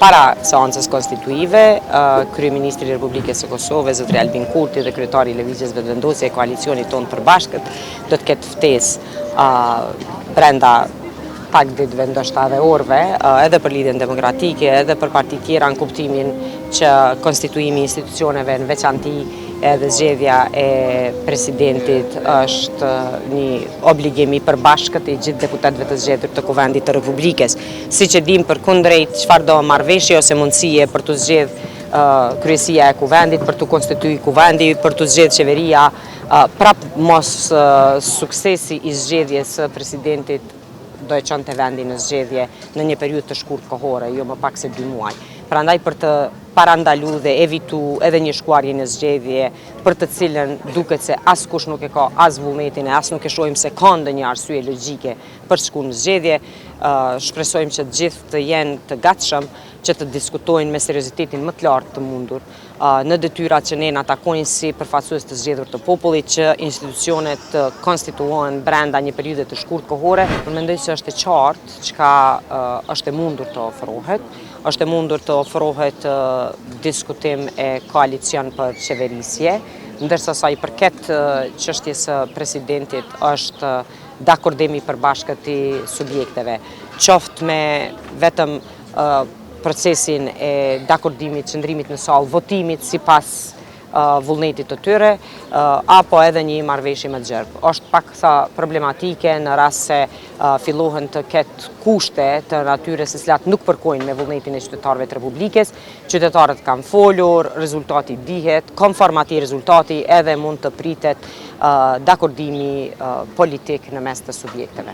Para seancës konstituive, kryeministri i Republikës së Kosovës, zotëri Albin Kurti dhe kryetari i Lëvizjes Vetëvendosje e koalicionit tonë të përbashkët do të ketë ftesë brenda pak ditëve, ndoshta edhe orëve, edhe për Lidhjen Demokratike, edhe për partitë tjera në kuptimin që konstituimi i institucioneve në veçanti edhe zgjedhja e presidentit është një obligim i përbashkët i gjithë deputetëve të zgjedhur të Kuvendit të Republikës. Siç e dimë përkundrejt çfarëdo marrëveshje ose mundësie për t'u zgjedh kryesia e Kuvendit, për t'u konstitui Kuvendi, për t'u zgjedh qeveria, prap mossuksesi i zgjedhjes së presidentit do e çonte vendin në zgjedhje në një periudhë të shkurt kohore, jo më pak se 2 muaj. Prandaj për të parandalu dhe evitu edhe një shkuarje në zgjedhje për të cilën duket se askush nuk e ka as vullnetin e as nuk e shohim se ka ndonjë arsye logjike për të shkuar në zgjedhje, shpresojmë që të gjithë të jenë të gatshëm që të diskutojnë me seriozitetin më të lartë të mundur në detyrat që ne na takojnë si përfaqësues të zgjedhur të popullit që institucionet të konstituohen brenda një periudhe të shkurt kohore. Unë mendoj se është e qartë çka është e mundur të ofrohet. Është e mundur të ofrohet diskutim e koalicion për qeverisje, ndërsa sa i përket çështjes së presidentit është dakordim i përbashkët i subjekteve, qoftë me vetëm procesin e dakordimit, qëndrimit në sallë, votimit sipas vullnetit të tyre, apo edhe një marrëveshje më të gjerë. Është pak sa problematike në rast se fillohen të ketë kushte të natyrës të cilat nuk përkojnë me vullnetin e qytetarëve të Republikës. Qytetarët kanë folur, rezultati dihet, konform atij rezultati edhe mund të pritet dakordimi politik në mes të subjekteve.